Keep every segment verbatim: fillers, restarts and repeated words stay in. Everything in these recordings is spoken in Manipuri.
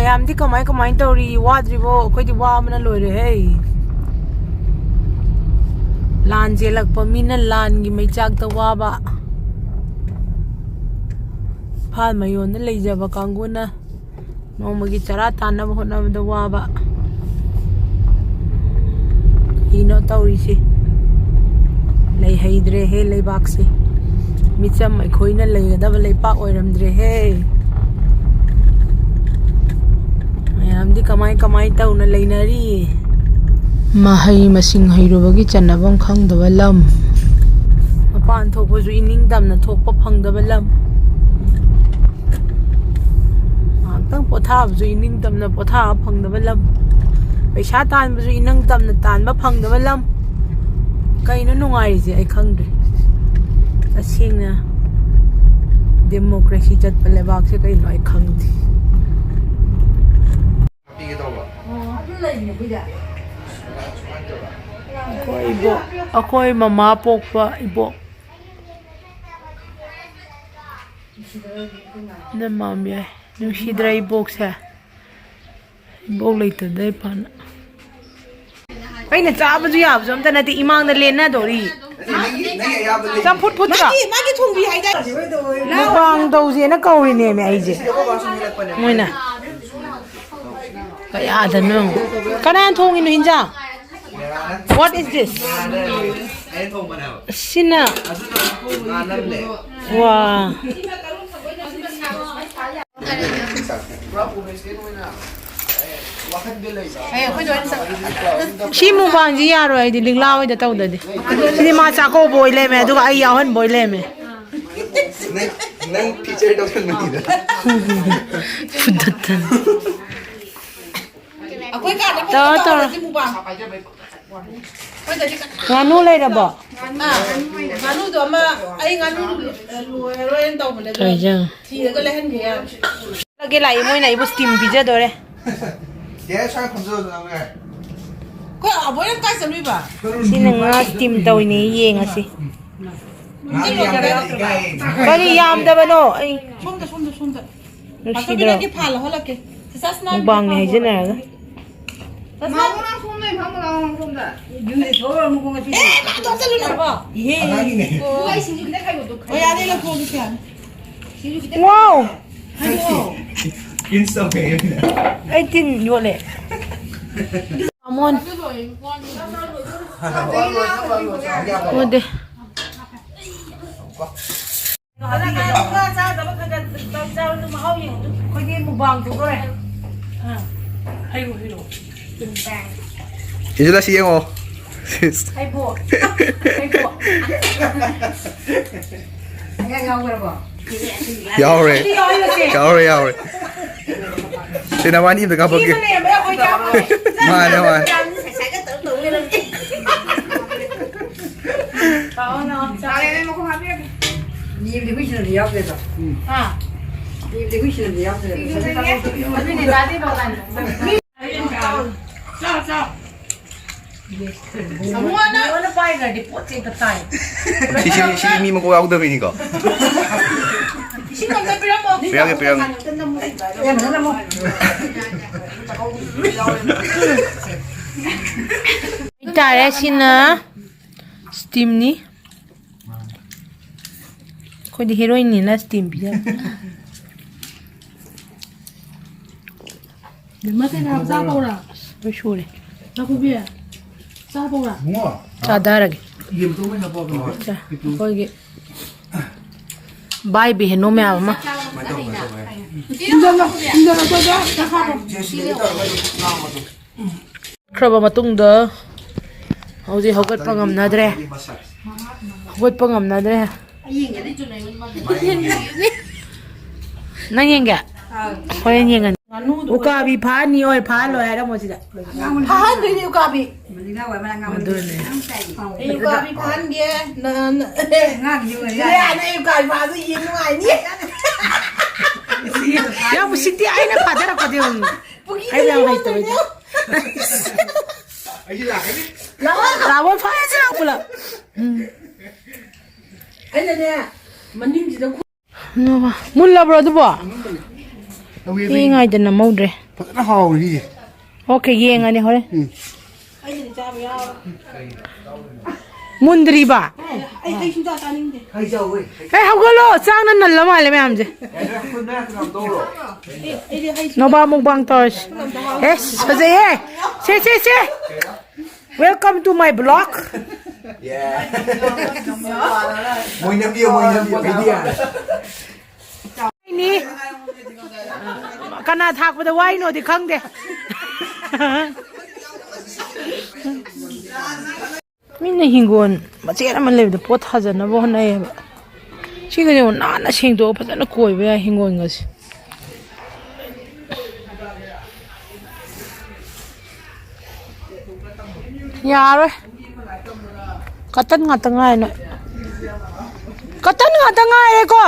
ꯃꯌꯥꯝꯗꯤ ꯀꯃꯥꯏ ꯀꯃꯥꯏ ꯇꯧꯔꯤ? ꯋꯥꯗ꯭ꯔꯤꯕꯣ? ꯑꯩꯈꯣꯏꯗꯤ ꯋꯥꯕꯅ ꯂꯣꯏꯔꯦ ꯍꯦ꯫ ꯂꯥꯟ ꯆꯦꯜꯂꯛꯄ ꯃꯤꯅ ꯂꯥꯟꯒꯤ ꯃꯩꯆꯥꯛꯇ ꯋꯥꯕ꯫ ꯏꯝꯐꯥꯜ ꯃꯌꯣꯟꯗ ꯂꯩꯖꯕ ꯀꯥꯡꯕꯨꯅ ꯅꯣꯡꯃꯒꯤ ꯆꯔꯥ ꯇꯥꯟꯅꯕ ꯍꯣꯠꯅꯕꯗ ꯋꯥꯕ꯫ ꯀꯩꯅꯣ ꯇꯧꯔꯤꯁꯦ? ꯂꯩꯍꯩꯗ꯭ꯔꯦꯍꯦ ꯂꯩꯕꯥꯛꯁꯦ꯫ ꯃꯤꯆꯝ ꯑꯩꯈꯣꯏꯅ ꯂꯩꯒꯗꯕ ꯂꯩꯄꯥꯛ ꯑꯣꯏꯔꯝꯗ꯭ꯔꯦꯍꯦ꯫ ꯃꯌꯥꯝꯗꯤ ꯀꯃꯥꯏ ꯀꯃꯥꯏ ꯇꯧꯅ ꯂꯩꯅꯔꯤ? ꯃꯍꯩ ꯃꯁꯤꯡ ꯍꯩꯔꯨꯕꯒꯤ ꯆꯟꯅꯐꯝ ꯈꯪꯗꯕ ꯂꯝ꯫ ꯃꯄꯥꯟ ꯊꯣꯛꯄꯁꯨ ꯏꯅꯤꯡꯇꯝꯅ ꯊꯣꯛꯄ ꯐꯪꯗꯕ ꯂꯝ꯫ ꯉꯥꯏꯍꯥꯛꯇꯪ ꯄꯣꯊꯥꯕꯁꯨ ꯏꯅꯤꯡꯇꯝꯅ ꯄꯣꯊꯥꯕ ꯐꯪꯗꯕ ꯂꯝ꯫ ꯄꯩꯁꯥ ꯇꯥꯟꯕꯁꯨ ꯏꯅꯤꯡꯇꯝꯅ ꯇꯥꯟꯕ ꯐꯪꯗꯕ ꯂꯝ꯫ ꯀꯩꯅꯣ ꯅꯨꯡꯉꯥꯏꯔꯤꯁꯦ? ꯑꯩ ꯈꯪꯗ꯭ꯔꯦ꯫ ꯇꯁꯦꯡꯅ ꯗꯦꯃꯣꯀ꯭ꯔꯦꯁꯤ ꯆꯠꯄ ꯂꯩꯕꯥꯛꯁꯦ ꯀꯩꯅꯣ ꯑꯩ ꯈꯪꯗꯦ꯫ ꯑꯩꯈꯣꯏ ꯏꯕꯣꯛ, ꯑꯩꯈꯣꯏ ꯃꯃꯥ ꯄꯣꯛꯄ ꯏꯕꯣꯛ꯫ ꯅꯃꯥꯝ ꯌꯥꯏ꯫ ꯅꯨꯡꯁꯤꯗ꯭ꯔꯥ ꯏꯕꯣꯛꯁꯦ? ꯏꯕꯣꯛ ꯂꯩꯇꯗꯩ ꯐꯅ꯫ ꯑꯩꯅ ꯆꯥꯕꯁꯨ ꯌꯥꯕꯁꯨ ꯑꯝꯇ ꯅꯠꯇꯦ, ꯏꯃꯥꯡꯗ ꯂꯦꯟꯅꯗꯣꯔꯤ꯫ ꯆꯝꯐꯨꯠ ꯐꯨꯠꯇ꯭ꯔꯣ? ꯃꯥꯒꯤ ꯊꯣꯡꯕꯤ ꯍꯥꯏꯗꯥꯏ? ꯃꯨꯛꯕꯥꯡ ꯇꯧꯁꯦꯅ ꯀꯧꯔꯤꯅꯦꯃꯤ ꯑꯩꯁꯦ꯫ ꯃꯣꯏꯅ꯫ ꯀꯌꯥꯗꯅꯣ? ꯀꯅꯥꯅ ꯊꯣꯡꯉꯤꯅꯣ ꯍꯤꯟꯖꯥꯡ? What is this? ꯁꯤꯅ꯫ ꯋꯥ꯫ ꯁꯤ ꯃꯨꯛꯕꯥꯡꯁꯤ ꯌꯥꯔꯣꯏ, ꯑꯩꯗꯤ ꯂꯤꯛꯂꯥ ꯍꯣꯏꯗ ꯇꯧꯗꯗꯤ꯫ ꯁꯤꯗꯤ ꯃꯥ ꯆꯥꯛꯀꯧꯕ ꯑꯣꯏ ꯂꯩꯔꯝꯃꯦ, ꯑꯗꯨꯒ ꯑꯩ ꯌꯥꯎꯍꯟꯕ ꯑꯣꯏ ꯂꯩꯔꯝꯃꯦ꯫ ꯅꯪ, ꯅꯪ feature ꯇꯧꯁꯟꯕꯅꯤꯗ꯫ ꯐꯨꯗꯠꯇꯅ꯫ ꯑꯩꯈꯣꯏ ꯀꯥꯗ ꯇꯧꯔꯣ, ꯇꯧꯔꯣ꯫ ꯇꯧꯔꯁꯤ ꯃꯨꯛꯕꯥꯡ꯫ ꯉꯥꯅꯨ ꯂꯩꯔꯕꯣ? ꯑꯥ, ꯉꯥꯅꯨꯗꯣ ꯑꯃ, ꯑꯩ ꯉꯥꯅꯨ ꯂꯣꯏꯔꯔꯣꯏꯅ ꯇꯧꯕꯅꯦ, ꯑꯗꯣ ꯀꯩ ꯏꯟꯖꯥꯡ? ꯊꯤꯔꯒ ꯂꯩꯍꯟꯒꯦ ꯌꯥꯔꯦ꯫ ꯂꯥꯛꯑꯦ, ꯃꯣꯏꯅ ꯑꯩꯕꯨ steam ꯄꯤꯖꯗꯣꯔꯦ꯫ ꯌꯥꯔꯦ, ꯁ꯭ꯋꯥꯏ ꯐꯝꯖꯧ ꯑꯗꯨꯝ ꯌꯥꯔꯦ꯫ ꯑꯩꯈꯣꯏ ꯑꯕꯣꯏꯅ ꯀꯥꯏ ꯆꯠꯂꯨꯏꯕ? ꯁꯤꯅ ꯉꯥ steam ꯇꯧꯔꯤꯅꯦ, ꯌꯦꯡꯉꯁꯤ꯫ ꯉꯥ ꯌꯥꯝꯗ꯭ꯔꯗꯤ ꯏꯀꯥꯏ꯫ ꯀꯔꯤ ꯌꯥꯝꯗꯕꯅꯣ? ꯑꯩ ꯁꯣꯝꯗ, ꯁꯣꯝꯗ, ꯁꯣꯝꯗ꯫ ꯅꯨꯡꯁꯤꯗ꯭ꯔꯣ? ꯄꯥꯟꯊꯣꯏꯕꯤ, ꯅꯪꯒꯤ ꯐꯥꯜ ꯂꯧꯍꯜꯂꯛꯀꯦ꯫ ꯃꯨꯛꯕꯥꯡꯅꯦ ꯍꯥꯏꯖꯟꯅꯔꯒ꯫ ꯃꯥꯃꯣ, ꯅꯪ ꯁꯣꯝꯗ ꯐꯝꯃꯨ ꯂꯥꯎ, ꯅꯪ ꯁꯣꯝꯗ꯫ ꯌꯨꯝꯗꯩ ꯊꯣꯛꯑꯒ ꯑꯃꯨꯛ ꯉꯁꯤ꯫ ꯑꯦ, ꯃꯥ ꯇꯣꯛ ꯆꯠꯂꯨꯅꯣ꯫ ꯑꯉꯥꯡꯒꯤꯅꯦ꯫ ꯑꯣ, ꯑꯩ ꯁꯤꯡꯖꯨ ꯈꯤꯇꯪ ꯈꯥꯏꯗꯣꯛꯑꯣ꯫ ꯍꯣꯏ, ꯌꯥꯅꯤ, ꯂꯧꯊꯣꯛꯑꯒꯦ, ꯁꯦ꯫ ꯁꯤꯡꯖꯨ ꯈꯤꯇꯪ ꯋꯥꯎ! ꯈꯥꯏꯗꯣꯛꯑꯣ꯫ ꯏꯟꯁ ꯇꯧꯋꯦ꯫ ꯑꯩ ꯇꯤꯟ ꯌꯣꯠꯂꯦ꯫ ꯑꯃꯣꯟ꯫ ꯎꯗꯦ꯫ ꯑꯩꯈꯣꯏꯗꯤ ꯃꯨꯛꯕꯥꯡ ꯇꯧꯗꯣꯔꯦ꯫ ꯑꯥ꯫ ꯍꯩꯔꯣ, ꯍꯩꯔꯣ꯫ ꯏꯟꯖꯤꯂꯥ ꯁꯤ ꯌꯦꯡꯉꯣ꯫ ꯍꯩꯕꯣ꯫ ꯍꯩꯕꯣ꯫ ꯑꯉꯥꯡ ꯌꯥꯎꯈ꯭ꯔꯕꯣ? ꯌꯥꯎꯔꯦ꯫ ꯑꯗꯨꯗꯤ ꯌꯥꯎꯍꯜꯂꯁꯦ꯫ ꯌꯥꯎꯔꯦ, ꯌꯥꯎꯔꯦ꯫ ꯁꯤ ꯅꯕꯥꯅꯤ ꯑꯝꯇ ꯀꯥꯞꯄꯛꯀꯦ꯫ ꯃꯥꯅꯦ, ꯃꯥꯅꯦ꯫ ꯃꯤꯕꯨꯗꯤ ꯍꯨꯏꯁꯤꯅꯗꯤ ꯌꯥꯎꯗꯦꯗꯣ꯫ ꯍꯥ? ꯃꯤꯕꯨꯗꯤ ꯍꯨꯏꯁꯤꯅꯗꯤ ꯌꯥꯎꯗꯦꯗꯣ꯫ ꯑꯗꯨꯅꯦ, ꯆꯥꯗꯦ ꯕꯕꯥꯅ꯫ ꯆꯥꯎ, ꯆꯥꯎ꯫ ꯁꯥꯃꯨ, ꯅꯪꯉꯣꯟꯗ ꯄꯥꯏꯈ꯭ꯔꯗꯤ ꯄꯣꯠꯁꯦ ꯍꯦꯛꯇ ꯇꯥꯏ꯫ ꯁꯤ, ꯁꯤ, ꯁꯤ ꯃꯤ ꯃꯀꯣꯛ ꯌꯥꯎꯗꯕꯩꯅꯤꯀꯣ꯫ ꯏꯁꯤꯡ ꯑꯝꯇ ꯄꯤꯔꯝꯃꯣ꯫ ꯄꯤꯔꯝꯒꯦ, ꯄꯤꯔꯝꯒꯦ꯫ ꯍꯥꯏꯇꯥꯔꯦ, ꯁꯤꯅ ꯁ꯭ꯇꯤꯝꯅꯤ꯫ ꯑꯩꯈꯣꯏꯗꯤ ꯍꯦꯔꯣꯏꯟꯅꯤꯅ ꯁ꯭ꯇꯤꯝ ꯄꯤꯖꯕ꯫ ꯃꯁꯤ ꯉꯥꯏꯍꯥꯛ ꯆꯥ ꯐꯧꯔꯥ? ꯂꯣꯏ ꯁꯨꯔꯦ꯫ ꯆꯥꯛꯈꯨꯕꯤ, ꯆꯥ ꯐꯧꯔꯥ? ꯏꯕꯨꯡꯉꯣ, ꯆꯥꯊꯔꯒꯦ꯫ ꯌꯦꯟ ꯇꯣꯡꯕꯩ ꯅꯄꯣꯛ ꯑꯗꯨꯝ ꯆꯥ, ꯑꯩꯈꯣꯏꯒꯤ ꯕꯥꯏ ꯕꯤꯍꯦꯅꯣ ꯃꯌꯥꯝ ꯑꯃ꯫ ꯀꯃꯥꯏꯅ ꯇꯧꯕꯅꯣ, ꯇꯧꯕꯅꯣ? ꯏꯟꯖꯜꯂꯣ, ꯏꯟꯖꯜꯂꯣ, ꯆꯥ, ꯆꯥ, ꯆꯥ ꯐꯧꯔꯣ꯫ ꯖꯦꯁꯤꯗꯒꯤ ꯇꯧꯔꯒ ꯑꯗꯨꯝ ꯂꯥꯡꯕꯗꯣ꯫ ꯈ꯭ꯔꯕ ꯃꯇꯨꯡꯗ ꯍꯧꯖꯤꯛ ꯍꯧꯒꯠꯄ ꯉꯝꯅꯗ꯭ꯔꯦ꯫ ꯍꯧꯒꯠꯄ ꯉꯝꯅꯗ꯭ꯔꯦ꯫ ꯅꯪ ꯌꯦꯡꯒꯦ? ꯍꯣꯔꯦꯟ ꯌꯦꯡꯒꯅꯤ꯫ ꯎꯀꯥꯕꯤ ꯐꯥꯍꯟꯅꯤ ꯍꯣꯏ, ꯐꯥꯍꯜꯂꯣꯏ ꯍꯥꯏꯔꯝꯃꯣ ꯁꯤꯗ꯫ ꯐꯥꯍꯟꯗꯣꯏꯅꯦ ꯎꯀꯥꯕꯤ꯫ ꯑꯗꯨꯅꯦ꯫ ꯑꯩ ꯎꯀꯥꯕꯤ ꯐꯥꯍꯟꯒꯦ꯫ ꯅ-, ꯅ-, ꯅ-, ꯑꯩ ꯎꯀꯥꯕꯤ ꯐꯥꯕꯗꯣ ꯌꯦꯡ ꯅꯨꯡꯉꯥꯏꯅꯤ꯫ ꯌꯥꯝ ꯎꯁꯤꯠꯇꯦ, ꯑꯩꯅ ꯐꯥꯖꯔꯛꯄꯗꯤ ꯌꯦꯡꯉꯨ꯫ ꯄꯨꯈ꯭ꯔꯤꯗ ꯑꯩ ꯌꯥꯝ ꯍꯩꯇꯕꯩ ꯌꯣꯟꯗꯣꯏꯅꯦ꯫ ꯂꯥꯛꯑꯣ꯫ ꯂꯥꯛꯑꯣ, ꯐꯥꯔꯁꯤ ꯂꯥꯛꯑꯣ ꯄꯨꯂꯞ꯫ ꯎꯝ꯫ ꯑꯩꯅꯅꯦ, ꯃꯅꯤꯡꯁꯤꯗ ꯈꯨ- ꯅꯣꯕ꯫ ꯃꯨꯜꯂꯕ꯭ꯔꯣ ꯑꯗꯨꯕꯣ? ꯄꯤꯛꯏꯉꯥꯏꯗ ꯅꯝꯍꯧꯗ꯭ꯔꯦ꯫ ꯐꯖꯅ ꯍꯥꯎꯔꯤꯌꯦ꯫ ꯑꯣꯀꯦ, ꯌꯦꯡꯉꯅꯤ ꯍꯣꯔꯦꯟ꯫ ꯎꯝ꯫ ꯃꯨꯟꯗ꯭ꯔꯤꯕ? ꯑꯩ ꯍꯩ ꯁꯨꯡꯆꯥ ꯆꯥꯅꯤꯡꯗꯦ꯫ ꯍꯩ ꯆꯥꯎꯋꯦ꯫ ꯑꯦ, ꯍꯧꯒꯠꯂꯣ, ꯆꯥꯛꯅ ꯅꯜꯂ ꯃꯥꯜꯂꯦ ꯃꯌꯥꯝꯁꯦ꯫ ꯑꯩ, ꯑꯩꯗꯤ ꯍꯩ ꯁꯨꯡꯆꯥ ꯅꯣꯕꯥ ꯃꯨꯛꯕꯥꯡ ꯇꯧꯔꯁꯤ꯫ ꯑꯦꯁ, ꯐꯖꯩꯍꯦ꯫ ꯁꯦ, ꯁꯦ, ꯁꯦ꯫ Welcome to my vlog. ꯃꯣꯏꯅꯕꯤꯌꯨ, ꯃꯣꯏꯅꯕꯤꯌꯨ, ꯃꯤꯗꯤꯌꯥ꯫ ꯅꯤ꯫ ꯀꯅꯥ ꯊꯥꯛꯄꯗ ꯋꯥꯏꯅꯣꯗꯤ ꯈꯪꯗꯦ꯫ ꯃꯤꯅ ꯍꯤꯡꯒꯣꯜ ꯃꯆꯦꯠ ꯑꯃ ꯂꯩꯕꯗ ꯄꯣꯠ ꯊꯥꯖꯅꯕ ꯍꯣꯠꯅꯩꯌꯦꯕ꯫ ꯁꯤꯒꯁꯦ ꯅꯥꯟꯅ ꯁꯦꯡꯗꯣꯛꯑꯒ ꯐꯖꯅ ꯀꯣꯏꯕ ꯌꯥꯏ ꯍꯤꯡꯒꯣꯜꯒꯁꯦ꯫ ꯌꯥꯔꯣꯏ꯫ ꯀꯇꯟ ꯉꯥꯛꯇ ꯉꯥꯏ ꯅꯣꯏ꯫ ꯀꯇꯟ ꯉꯥꯛꯇ ꯉꯥꯏꯔꯦꯀꯣ꯫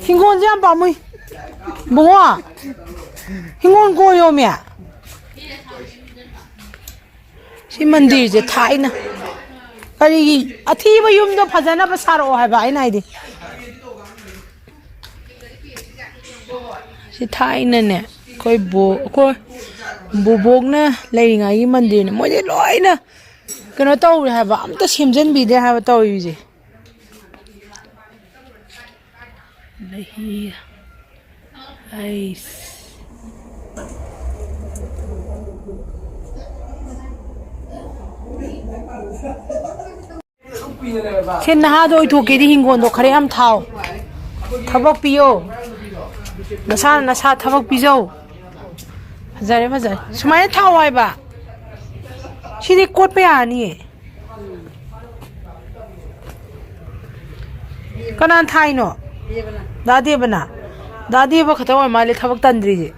ꯍꯤꯡꯒꯣꯜꯁꯦ ꯌꯥꯝ ꯄꯥꯝꯃꯨꯏ꯫ ꯕꯨꯡꯉꯣ, ꯍꯤꯡꯒꯣꯜ ꯀꯣꯏꯌꯣꯃꯤ꯫ ꯁꯤ ꯃꯟꯗꯤꯔꯁꯦ ꯊꯥꯏꯅ ꯀꯔꯤꯒꯤ ꯑꯊꯤꯕ ꯌꯨꯝꯗꯣ ꯐꯖꯅꯕ ꯁꯥꯔꯛꯑꯣ ꯍꯥꯏꯕ ꯑꯩꯅ ꯍꯥꯏꯗꯤ꯫ ꯁꯤ ꯊꯥꯏꯅꯅꯦ, ꯑꯩꯈꯣꯏ ꯕꯣ-, ꯑꯩꯈꯣꯏ ꯕꯣꯕꯣꯛꯅ ꯂꯩꯔꯤꯉꯩꯒꯤ ꯃꯟꯗꯤꯔꯅꯦ꯫ ꯃꯣꯏꯗꯤ ꯂꯣꯏꯅ ꯀꯩꯅꯣ ꯇꯧꯔꯦ ꯍꯥꯏꯕ, ꯑꯝꯇ ꯁꯦꯝꯖꯤꯟꯕꯤꯗꯦ ꯍꯥꯏꯕ ꯇꯧꯔꯤꯁꯦ꯫ ꯂꯩꯍꯤ꯫ ꯑꯩꯁ꯫ ꯁꯤ ꯅꯍꯥꯗꯣ ꯑꯣꯏꯊꯣꯛꯀꯦꯗꯤ ꯍꯤꯡꯒꯣꯜꯗꯣ ꯈꯔ ꯌꯥꯝ ꯊꯥꯎ꯫ ꯊꯕꯛ ꯄꯤꯌꯣ꯫ ꯅꯁꯥꯅ ꯅꯁꯥ ꯊꯕꯛ ꯄꯤꯖꯧ꯫ ꯐꯖꯔꯦ, ꯐꯖꯔꯦ꯫ ꯁꯨꯃꯥꯏꯅ ꯊꯥꯎ ꯍꯥꯏꯕ꯫ ꯁꯤꯗꯤ ꯀꯣꯠꯄ ꯌꯥꯔꯅꯤꯌꯦ꯫ ꯀꯅꯥꯅ ꯊꯥꯏꯅꯣ? ꯗꯥ ꯗꯦꯕꯅ? ꯗꯥ ꯗꯦꯕ ꯈꯛꯇ ꯑꯣꯏ ꯃꯥꯜꯂꯦ ꯊꯕꯛ ꯇꯟꯗ꯭ꯔꯤꯁꯦ꯫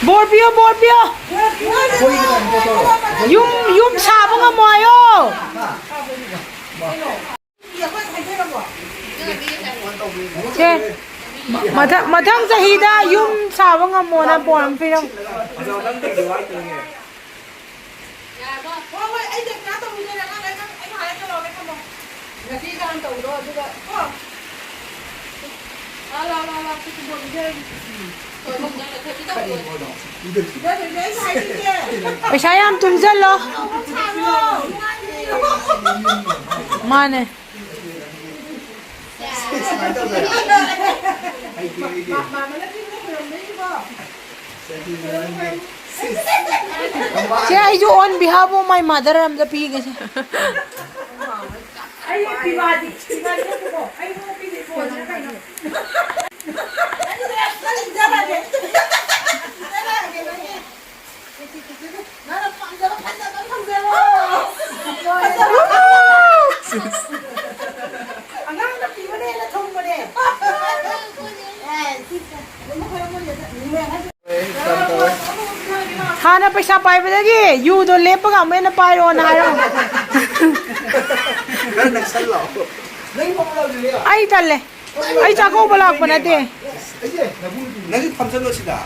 ꯕꯣꯔ ꯄꯤꯌꯣ, ꯕꯣꯔ ꯄꯤꯌꯣ꯫ ꯌꯨꯝ, ꯌꯨꯝ ꯁꯥꯕ ꯉꯝꯃꯣ ꯍꯥꯏꯌꯣ꯫ ꯁꯦ, ꯃꯊꯪ, ꯃꯊꯪ ꯆꯍꯤꯗ ꯌꯨꯝ ꯁꯥꯕ ꯉꯝꯃꯣꯅ ꯕꯣꯔ ꯑꯃ ꯄꯤꯔꯝꯃꯨ꯫ ꯉꯁꯤ ꯀꯥꯡ ꯇꯧꯗꯣ ꯑꯗꯨꯒ ꯀꯣ꯫ ꯂꯥ, ꯂꯥ, ꯂꯥ, ꯂꯥ, ꯁꯤ ꯀꯨꯝꯕ ꯄꯤꯖꯔꯒꯦ꯫ ꯍꯣꯏ, ꯍꯣꯏ, ꯅꯪꯅ ꯊꯛꯀꯦ ꯇꯧꯕꯗꯣ꯫ ꯁꯤꯗ ꯂꯩ, ꯑꯩ ꯍꯥꯏꯁꯤꯗꯤ꯫ ꯄꯩꯁꯥ ꯌꯥꯝ ꯇꯨꯡꯁꯤꯜꯂꯣ꯫ ꯃꯥꯅꯦ꯫ ꯆꯦ, ꯑꯩꯁꯨ on behalf of my mother ꯑꯝꯇ ꯄꯤꯒꯦꯁꯦ꯫ ꯑꯩ ꯄꯤꯕꯥꯗꯤ, ꯄꯤꯕꯥꯗꯤ ꯅꯠꯇꯦꯀꯣ꯫ ꯑꯩ ꯄꯤꯕꯥꯗꯤ ꯀꯩꯅꯣ? ꯅꯪꯅ ꯄꯥꯝꯖꯕ ꯐꯖꯕ ꯐꯪꯖꯔꯣ꯫ ꯑꯉꯥꯡꯅ ꯄꯤꯕꯅ ꯍꯦꯟꯅ ꯊꯨꯡꯕꯅꯦ꯫ ꯑꯦ, ꯁꯤ ꯀꯩꯅꯣ ꯈꯔ ꯃꯨꯟꯒꯗ꯭ꯔꯥ? ꯍꯥꯟꯅ ꯄꯩꯁꯥ ꯄꯥꯏꯕꯗꯒꯤ ꯌꯨꯗꯣ ꯂꯦꯞꯄꯒ ꯑꯃꯨꯛ ꯍꯦꯟꯅ ꯄꯥꯏꯔꯣꯅ ꯍꯥꯏꯔꯣ꯫ ꯈꯔ ꯅꯛꯁꯜꯂꯣ꯫ ꯑꯩ ꯇꯜꯂꯦ꯫ ꯑꯩ ꯆꯥꯛꯀꯧꯕ ꯂꯥꯛꯄ ꯅꯠꯇꯦ꯫ ꯅꯪꯁꯨ ꯐꯝꯖꯜꯂꯣ ꯁꯤꯗ꯫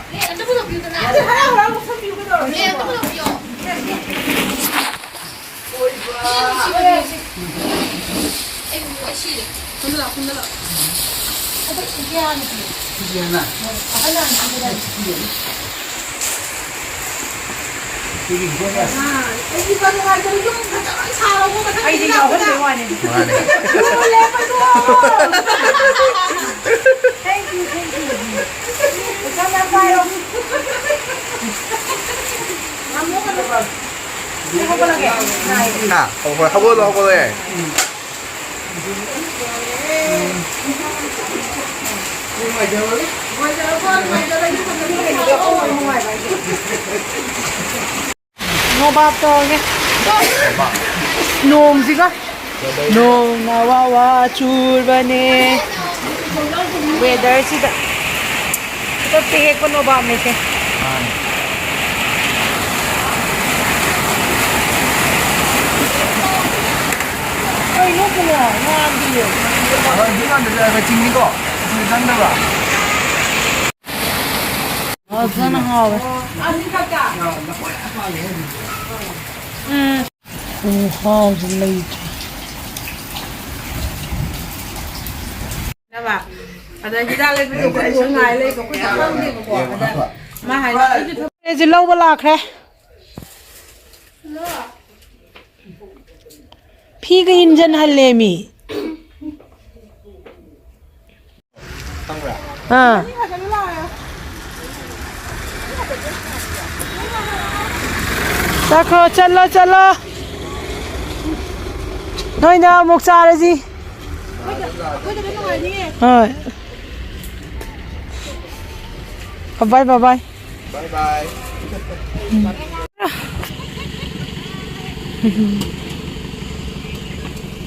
ꯑꯩꯗꯤ ꯌꯥꯎꯍꯟꯕꯩ ꯋꯥꯅꯤ꯫ ꯃꯥꯅꯦ꯫ Thank you, thank you. ꯄꯩꯁꯥ ꯃꯌꯥꯝ ꯄꯥꯏꯔꯣ꯫ ꯁꯤ ꯍꯧꯒꯠꯂꯒꯦ꯫ ꯍꯥ? ꯍꯧꯒꯠ-, ꯍꯧꯒꯠꯂꯣ, ꯍꯧꯒꯠꯂꯣ, ꯌꯥꯏ꯫ ꯅꯨꯡꯉꯥꯏꯖꯔꯕꯣ? ꯅꯨꯡꯉꯥꯏꯖꯔꯕꯣ? ꯅꯣꯕꯥꯞ ꯇꯧꯔꯒꯦ꯫ ꯅꯣꯡꯁꯤꯒ꯫ ꯅꯣꯡꯅ ꯋꯥ ꯋꯥ ꯆꯨꯔꯕꯅꯦ꯫ Weatherꯁꯤꯗ꯫ ꯈꯨꯗꯛꯇ ꯍꯦꯛꯄ ꯅꯣꯕꯥꯞꯅꯦꯁꯦ꯫ ꯀꯩꯅꯣ ꯀꯩꯅꯣ ꯉꯥꯡꯗꯤꯌꯦ꯫ ꯍꯣꯏ, ꯍꯧꯖꯤꯛꯀꯥꯟꯗꯗꯤ ꯑꯩꯈꯣꯏ ꯆꯤꯡꯅꯤꯀꯣ꯫ ꯆꯤꯡ ꯆꯪꯗꯕ꯫ ꯐꯖꯅ ꯍꯥꯎꯋꯦ꯫ ꯎꯝ꯫ ꯈꯨꯍꯥꯎꯗꯤ ꯂꯩꯇ꯭ꯔꯦ꯫ ꯑꯗ ꯍꯤꯗꯥꯛ ꯂꯩꯕꯗꯣ ꯑꯩꯈꯣꯏ ꯉꯥꯏ ꯂꯩꯕ, ꯑꯩꯈꯣꯏ ꯆꯠꯍꯧꯗꯦꯕꯀꯣ꯫ ꯑꯗ ꯃꯥ ꯍꯥꯏꯅ ꯑꯩꯁꯨ ꯊꯕꯛ ꯁꯦ ꯂꯧꯕ ꯂꯥꯛꯈ꯭ꯔꯦ꯫ ꯐꯤꯒ ꯏꯟꯖꯟꯍꯜꯂꯦꯃꯤ꯫ ꯑꯥ꯫ ꯆꯠꯈ꯭ꯔꯣ, ꯆꯠꯂꯣ, ꯆꯠꯂꯣ꯫ ꯅꯣꯏꯅ ꯑꯃꯨꯛ ꯆꯥꯔꯁꯤ꯫ ꯍꯣꯏ꯫ ꯕꯥꯏ ꯕꯥꯏ꯫ ꯕꯥꯏ ꯕꯥꯏ꯫